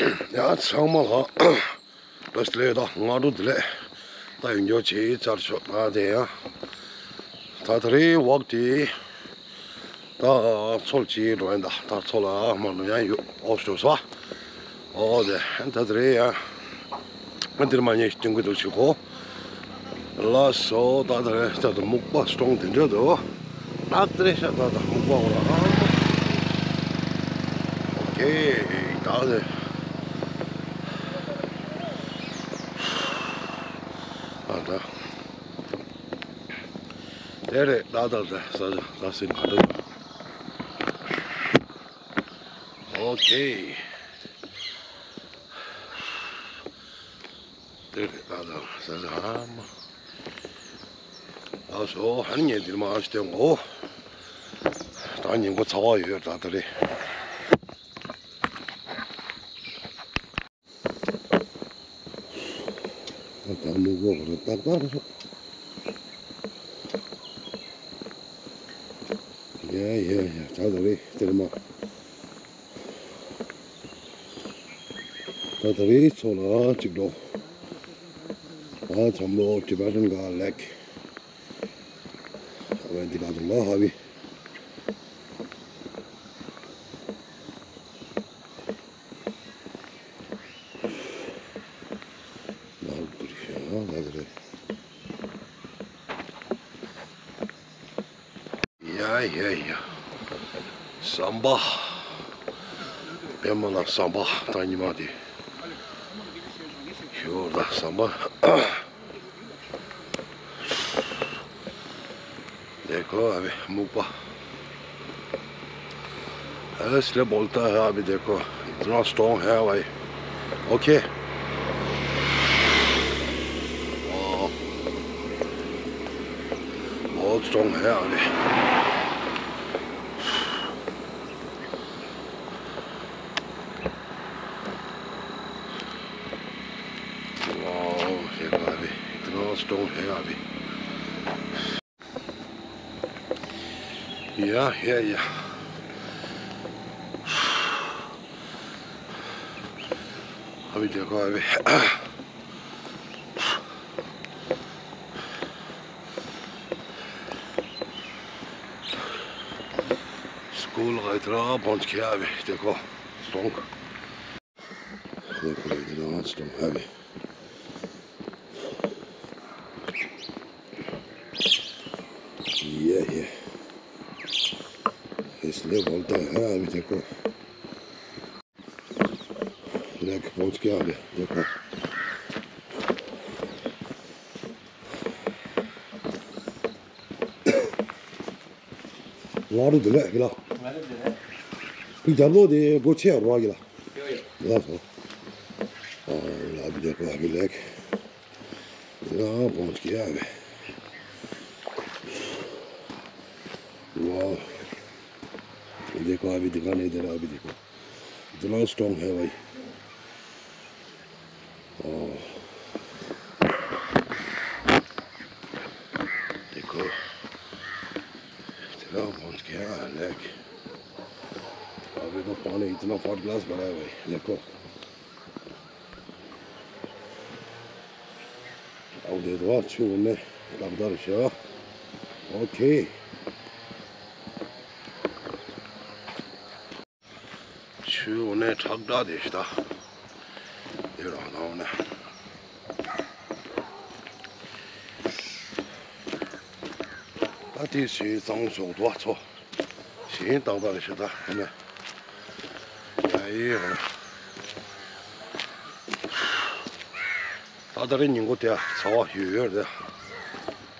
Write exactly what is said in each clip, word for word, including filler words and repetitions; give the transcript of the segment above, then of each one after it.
ཡ་ཚང་མ་ལ་བཀྲ་ཤིས་བདེ་ལེགས་དང་སྔ་དྲོ་བདེ་ལེགས། ད་ཡོང་རྒྱུ་བྱས་ཚར་ཤོག་ད་དེ་ཡང་ད་ད་རེས་ཝོག་དེ་ད་ཚོལ་གྱིས་འགྲོ་ཡིན། ད་ད་ཚོལ་ལ་མ་ནུ་ཡང་ཡོད་ཨོ་ཤོ་ས་ཨོ་དེ་ད་ད་རེས་ཡང་ང་འདིར་མ་ཉེས་སྟོན་གི་འདུག་ཞུ་གོ། ལགས་སོ། ད་ད་རེས་ད་ད་སྨུག་པ་སྟོང་དེ་འདྲ་འདུག་ད་ད་རེས་ཤ་ད་ད་སྨུག་པ་འོ་ར། ཨོ་ཁེ། ད་དེ་ཨ་ད་དེ་རེད། ད་ད་ད་ས་ས་སིན་ག་འདྲ་འདུག་ཨོ་ཁེ། དེ་རེད། ད་ད་ཟ་ཟ་ཧ་མ། ལགས་སོ། ཧ་ནི་ངས་འདིར་མ་ཨ་ཤི་སྟོན་གོ། ད་ཉིན་གོ་ཚ་བ་ཡོད་ད་ད་རེད། ད་ད་མི་གོ་རེད་ཏག་ཏག་རེད། ཡ་ཡ་ཡ་ད་ད་རེད་འདིར་མ། ད་ད་རེས་ཚོ་ལ་གཅིག་འགྲོ། ཨ་འཛམ་གླིང་Tibetan Gha Lake། ཨ་བའི་འདི་ག་དུ་ལ་ཧ་བི། ལ་དུ་རི་ཤ་ལ་དུ་རི། ཡ་ཡ་ཡ། ཟམ་པ། པད་མ་ལ་ཟམ་པ་ད་ཉི་མ་དེ། ཞོ་ལ་ཟམ་པ། देखो अभी मुक्पा। अरे इसलिए बोलता है अभी देखो इतना स्ट्रॉन्ग है भाई। ओके। वाह। बहुत स्ट्रॉन्ग है अभी। वाह, देखो अभी इतना स्ट्रॉन्ग है अभी। या, या, या। अभी देखो अभी। स्कूल का इतना पहुंच गया अभी देखो। स्ट्रॉन्ग। देखो इतना स्ट्रॉन्ग है अभी। ये, ये। इसलिए बोलते हैं अभी देखो। लेक पहुंच गया अभी देखो। ང་རུ་འདི་ལས་གི་ལ། ང་རུ་འདི་ལས། ཁོའི་རྒྱབ་ལོགས་དེ་སྒོ་ཕྱེ་རོགས་གི་ལ། ཡོ་ཡོ། ལ་སོ། ཨ་ལ་བི་དེ་ཁོ་ལ་བི་ལེག་ལ་བོང་ཅི་ཡ་བེ། ཝའོ། བི་དེ་ཁོ་ཨ་བི་དེ་ག་ནས་དེ་ར་བི་དེ་ཁོ། इतना स्ट्रॉन्ग है भाई। ओ। देखो। इतना पहुंच गया है लेक। अभी तो पानी इतना फर्स्ट क्लास भरा है भाई, देखो। अब दे दो, अच्छी उन्हें लगता रहा। ओके। ཆུ་འོ་ནས་ཁྲག་འདྲ་དེ་ཤི་ད། དེ་རང་ད་འོ་ནས། ད་དེ་ཞེས་གཙང་ཕྱོགས་དུ་བ་ཚོ། ཞེས་ཏག་ཏག་རེ་ཤི་ད་འོ་ནས། ཡ་ཡི་འོ་ནས། ད་ད་རེ་ཉིན་གོ་དེ་ཚ་བ་ཡོད་ཡོད་རེད།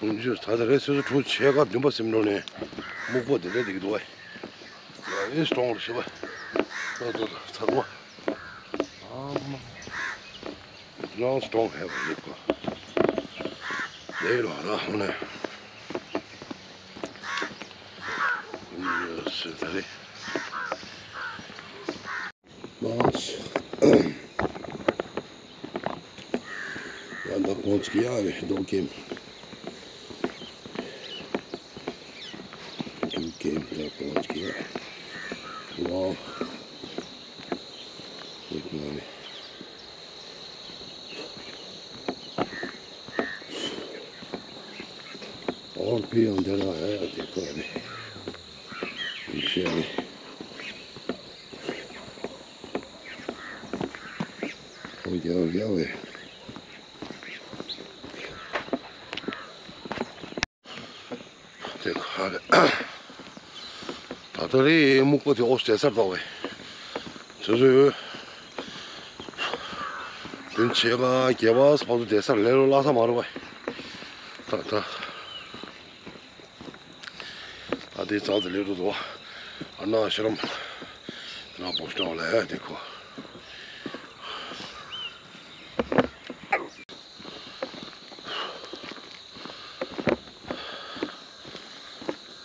འུན་ཇུ་ད་ད་རེ་སོ་སོ་ཁྲུ་ཆེ་ག་བདུན་པ་སེམས་འགྲོ་ནས་སྨུག་པོ་དེ་འདྲ་དེ་གི་འདུག་བས། ཡ་ཨེ་སྟོང་རུ་ཤི་བས། ད་ད་ད་ཚག་མ། ཨ་མ། ཡང་སྟོང་ཧེ་བ་ཡིག་པ། དེ་ལ་ར་ཧོ་ནས། འུན་ཇུ་སུ་ད་རེ། ཡང་ད་ཁོང་ཚོ་ཡ་རེ་རྡོ་ཀེམ། རྡོ་ཀེམ་ད་ཁོང་ཚོ་ཡ། ཝའོ། ཡིག་ནང་ནས་ और भी अंधेरा है, देखो अभी पीछे अभी। हो गया, हो गया भाई। देखो अरे, ད་ལྟ་རེད་སྨུག་པ་དེ་ཨོ་བསྡད་ས་འདུག་བས། དེ་ཚོས་དེ་ཆེ་ག་རྒྱལ་བ་ཕ་ཚོ་བསྡད་ས་ལས་ལོ་ལྷག་ས་མ་རེད་བས། ད་ད། ཨ་དེ་ཙང་དེ་ལས་རུ་དོ། ཨ་ན་ཤ་རམ། ན་པོ་སྟོང་ལ་དེ་ཁོ།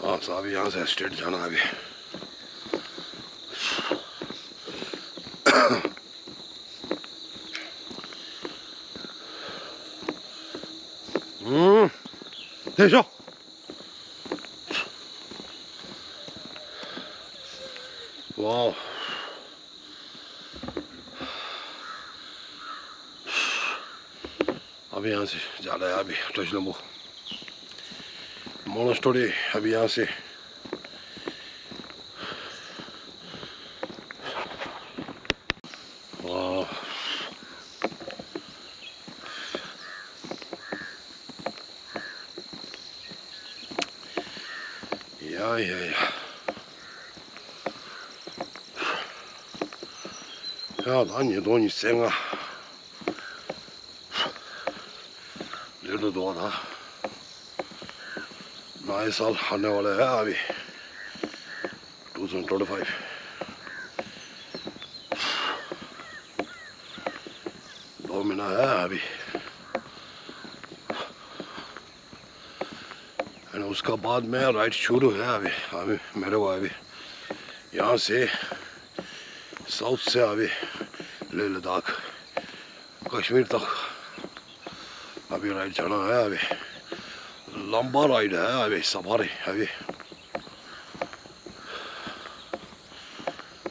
ཨ་ས་བི་ཡང་ས་སི་ཊེཊ་ཇ་ན་བི། ཨུམ། དེ་ཤོག Wow. Abhi yahan se jala hai, abhi touch lambo. Monastery, abhi yahan se. Wow. ཡ་ཡ་ཡ། ཡ་ད་ཉིས་སྟོང་ཉི་ཤུ་རྩ་ལྔ། ལེ་ཏོ་དོ་ད། ནའི་སལ་ཧ་ནེ་ཝ་ལ་ཡ་བི། two thousand twenty-five. दो महीना है अभी। And उसका बाद में राइड शुरू है अभी। अभी मेरे को अभी यहाँ से, साउथ से अभी लेह लद्दाख, कश्मीर तक अभी राइड जाना है अभी। लंबा राइड है अभी, सफर है अभी।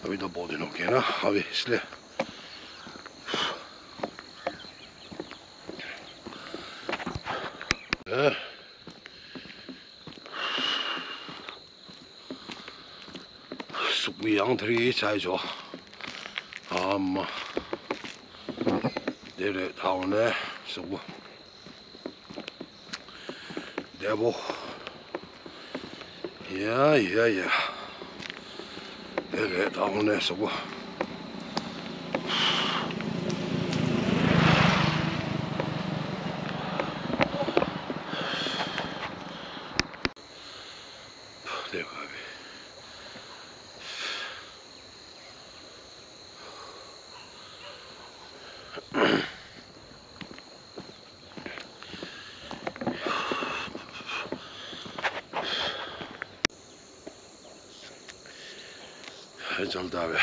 अभी तो बहुत दिन हो गया ना अभी, इसलिए। ཨེ། གཟུགས་པོ་ཡང་དེ་རིགས་ཆགས་ཆོག་ཨ་མ། དེ་རེད་ད་འོ་ནས་གཟུགས་པོ། བདེ་པོ། ཡ་ཡ་ཡ། དེ་རེད་ད་འོ་ནས་གཟུགས་པོ། དེ་ག་བས། चलता है।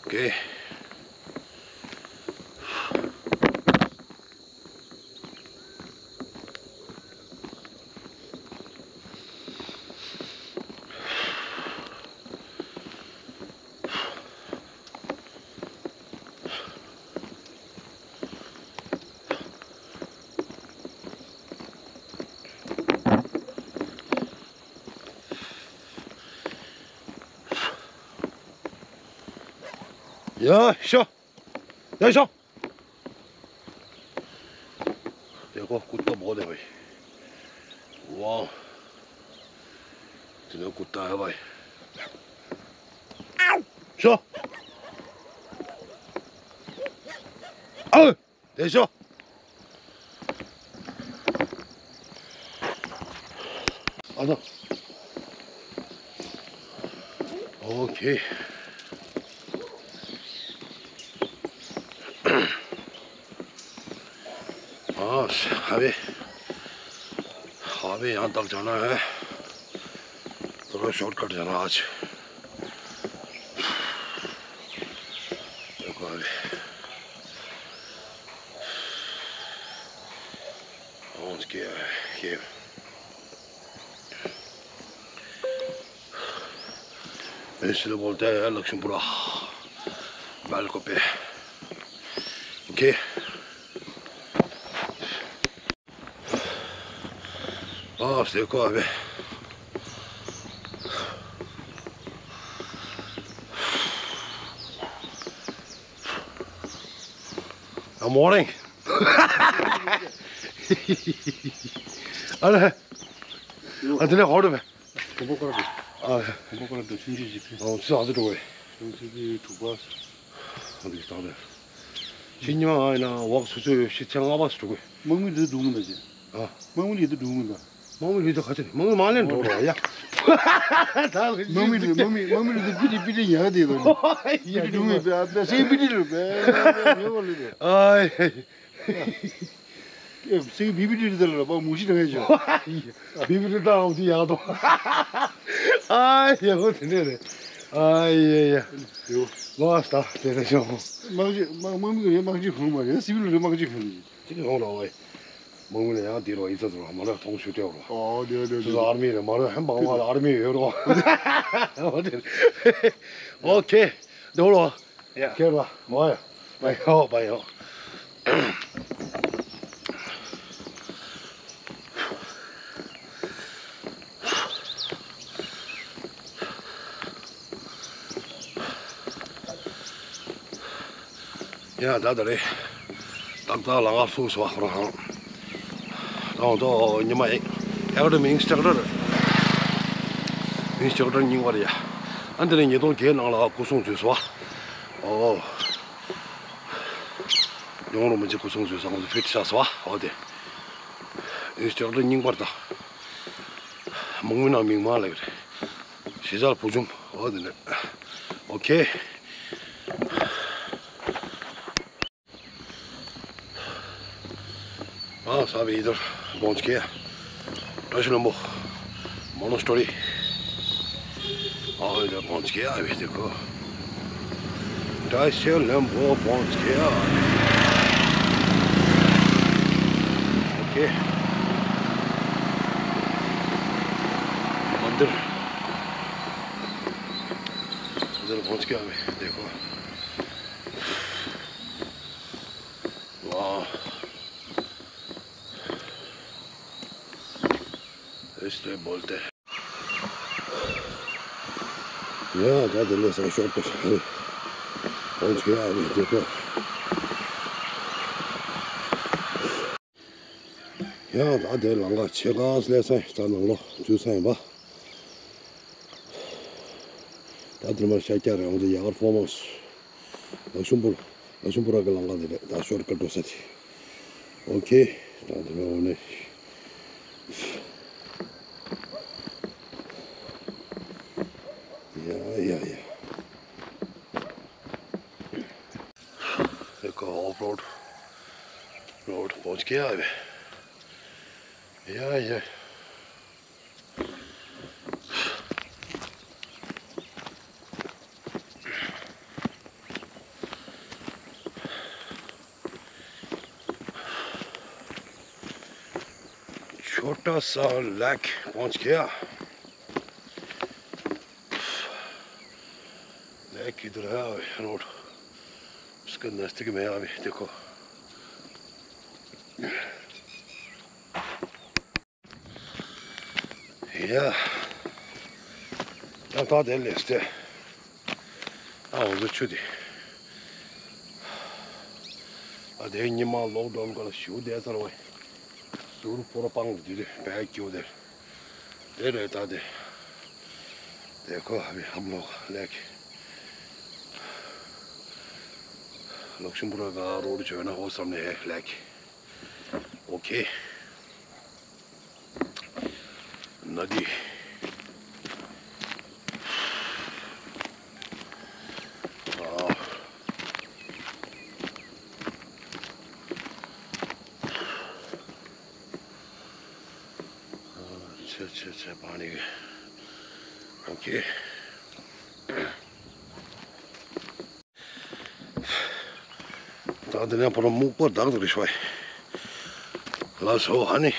ओके। ཡ་ཤོ། ཡ་ཤོ། देखो कुत्ता बहुत है भाई। वाह। इतना कुत्ता है भाई। शो। आओ। देखो। आ जाओ। ओके। हाँ, अभी, अभी यहाँ तक जाना है, थोड़ा शॉर्टकट जाना आज। देखो अभी, पहुँच गया है ये। इसलिए बोलते हैं लक्ष्मीपुरा बैल को पे। ओके। ཨ་ཟེར་ཁོ་ཨ་བེ། ཨ་མོ་རིང་། ཨ་ལེ། ཨ་དེ་ནས་ཧོ་རུ་བེ། གོམ་པ་སྐོར་ར་འགྲོ། ཨ། གོམ་པ་སྐོར་ར་འགྲོ་ཆུང་ཆུང་ཞིག་ཕེབས། ཨོ་ཚོ་ཨ་ཚོ་འགྲོ་བས། ཆུང་ཆུང་གི་དྲུག་པ། ཨ་འདི་སྟག་རེད། ཕྱི་ཉི་མ་ཨ་ཡིན་ན་འོག་ཆུ་ཚོད་བཞི་ཚེག་ལྔ་པ་སུ་འགྲོ་གི། དམག་མི་འདི་འདུག་མི་འདུག་ཅེ། ཨ། དམག་མི་འདི་འདུག་མི་འདུག་དམག་མི་རེད་དོ་ཁ་ཆེ་རེད། དམག་མི་མ་ལེན་འགྲོ་རོགས་ཡ། དམག་མི་རེད། དམག་མི་དམག་མི་རེད་དོ་པི་ཏི་པི་ཏི་ཉག་དེ་དོ། པི་ཏི་འགྲོ་མི་པེ་ཨ་པེ་སེ་པི་ཏི་རེད་པེ། ཉོ་བ་ལེ་དེ། ཨ། སེ་བི་བི་ཏི་རི་དེ་ལ་པ་མུ་ཤི་དང་ཡ་ཅོ། བི་བི་ཏི་ཏང་དེ་ཡག་དོ། ཨ་ཡག་པོ་དེ་འདྲ་རེད། ཨ་ཡེ་ཡེ། ཡོ། ལོ་ཨ་སྟ་དེ་རེད་ཤོག་དམག་སྤྱི་དམག་དམག་མི་གི་དམག་སྤྱི་ཁང་མ་རེད། སི་བིལ་རེད། དམག་སྤྱི་ཁང་རེད། ཅི་གི་ཡོང་རོགས་བས། དམག་མི་ལ་ཡང་དེ་རོགས་ཡིད་ཚ་ཚོ་རོགས་མ་ལ་ཐོང་ཤུ་ཏེ་རོགས། ཨོ་དེ་དེ་དེ། ཨར་མི་རེད་མ་རེད། ཧམ་པ་ང་ལ་ཨར་མི་ཡོད་རོགས། ཨོ་དེ། ཨོ་ཁེ། འདུག་རོགས། ཡ། ཁེར་བ། ཝའི། ཝའི་ཧོ། ཝའི་ཧོ། ཡ་ད་ད་རེད། ཏག་ཏག་ལ་ང་སུ་སུ་བ་ཁོ་རང་ཧང་། ད་འོ་ད་ཉི་མ་ཡིན། ཨེ་ཀ་ཌེ་མི་ཨིན་སི་ཊག་ཊར། ཨིན་སི་ཊག་ཊར་རྙིང་པ་རེད་ཡ། ཨ་འདི་ནས་ཉིས་སྟོང་བརྒྱད་ནང་ལ་སྐུ་སྲུང་འཛུལ་སོང་བ། ཨོ། ཡོང་རུང་མི་བྱེད། སྐུ་སྲུང་འཛུལ་སོང་། ཁོང་ཚོ་ཕེ་ཏི་ཆགས་སོང་བ། ཨོ་དེ། ཨིན་སི་ཊག་ཊར་རྙིང་པ་རེད་ད། དམག་མི་ནང་མིང་མང་ལེགས་རེད། གཞིས་ཆགས་བུ་ཆུང་། ཨོ་དེ་ནས། ཨོ་ཁེ། ཨ་ས་བི་དར་བོན་ཆེ་བཀྲ་ཤིས་ལྷུན་པོ་མོ་ནོ་སི་ཊོ་རི། ཨ་ཡ་བོན་ཆེ་ཨ་བི་དེ་ཁོ། བཀྲ་ཤིས་ལྷུན་པོ་བོན་ཆེ་ཨ། ཨོ་ཁེ། མན་དིར། འདིར་བོན་ཆེ་ཨ་བི་དེ་ཁོ། ཝའོ། ཨེ་སི་ཏེ་བོལ་ཏེ། ཡ་ད་དེ་ལས་སང་ཤོར་ཏེ་ཧོན་ཆེ་ཨ་ནི་དེ་ཁོ། ཡ་ད་དེ་ལང་ཀ་ཆེ་ག་ལས་སང་ད་ནང་ལོགས་འཛུལ་ས་ཡིན་པ། ད་དེ་མར་ཤར་རྒྱག་རེད། འོང་དེ་ཡ་གར་ཧྥོ་མོ་སི། ལ་ཤུམ་པུར། ལ་ཤུམ་པུར་གི་ལང་ཀ་དེ་རེད། ད་ཤོར་ཀ་འགྲོ་ས་དེ། ཨོ་ཁེ། ད་དེ་རུ་ནས། ཡ་ཡ་ཡ། ཧེ་ཀ་ཨོཕ་རོཌ། རོཌ་པོ་ཅི་ཀེ་ཡ་ཡ། ཡ་ཡ། छोटा सा लेक पहुंच गया। लेक किधर है? रोड उसके नजदीक में है अभी, देखो। ཡ། ད་ད་དེ་ལས་སྟེ། ཨ་འོ་ཚོ་ཆུ་དེ། ཨ་དེ་ཉི་མ་ལོག་འགྲོ་ག་ལ་ཞུ་བསྡད་ཚར་བས། ཟུར་ཕོར་པང་དེ་དེ་བས་སྐྱོ་དེ། དེ་རེད་ད་དེ། देखो अभी हम लोग लेक लक्ष्मीपुरा का रोड जो है ना, वो सामने है लेक। ओके। नदी। हाँ। अच्छा, अच्छा, अच्छा, पानी। ओके। ད་དེ་ནས་པོ་ར་སྨུག་པོ་དག་དག་རེ་ཤོག་ལ་སོ། ཨ་ནི་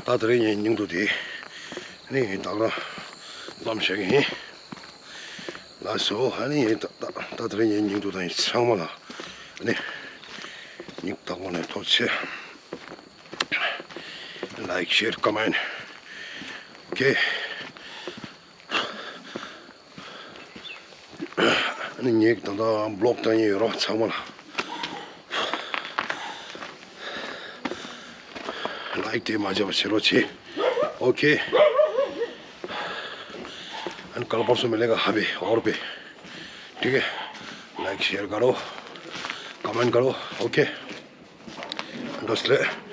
ད་དེ་རིང་ངའི་སྙིང་སྡུག་དེ་ནི་དག་ར་ཙམ་བཤད་གི་ཡིན། ལ་སོ། ཨ་ནི་ད་ད་ད་དེ་རིང་ངའི་སྙིང་སྡུག་དང་ཚང་མ་ལ་ཨ་ནི་སྙིང་ཐག་པ་ནས་ཐུགས་རྗེ་ཆེ། Like, share, comment. ཨོ་ཁེ། ཨ་ནི་ངས་ད་ལྟ་བི་ལོག་བཏང་ཡས་ཡོད་རོགས་ཚང་མ་ལ། ལའིཀ་དེ་མ་བརྗེད་པ་བྱེད་རོགས་བྱེད། ཨོ་ཁེ། ཨ་ནི་कल परसों मिलेगा अभी और भी। ठीक है। लाइक शेयर करो, कमेंट करो। ओके। འགྲོ་སླེ།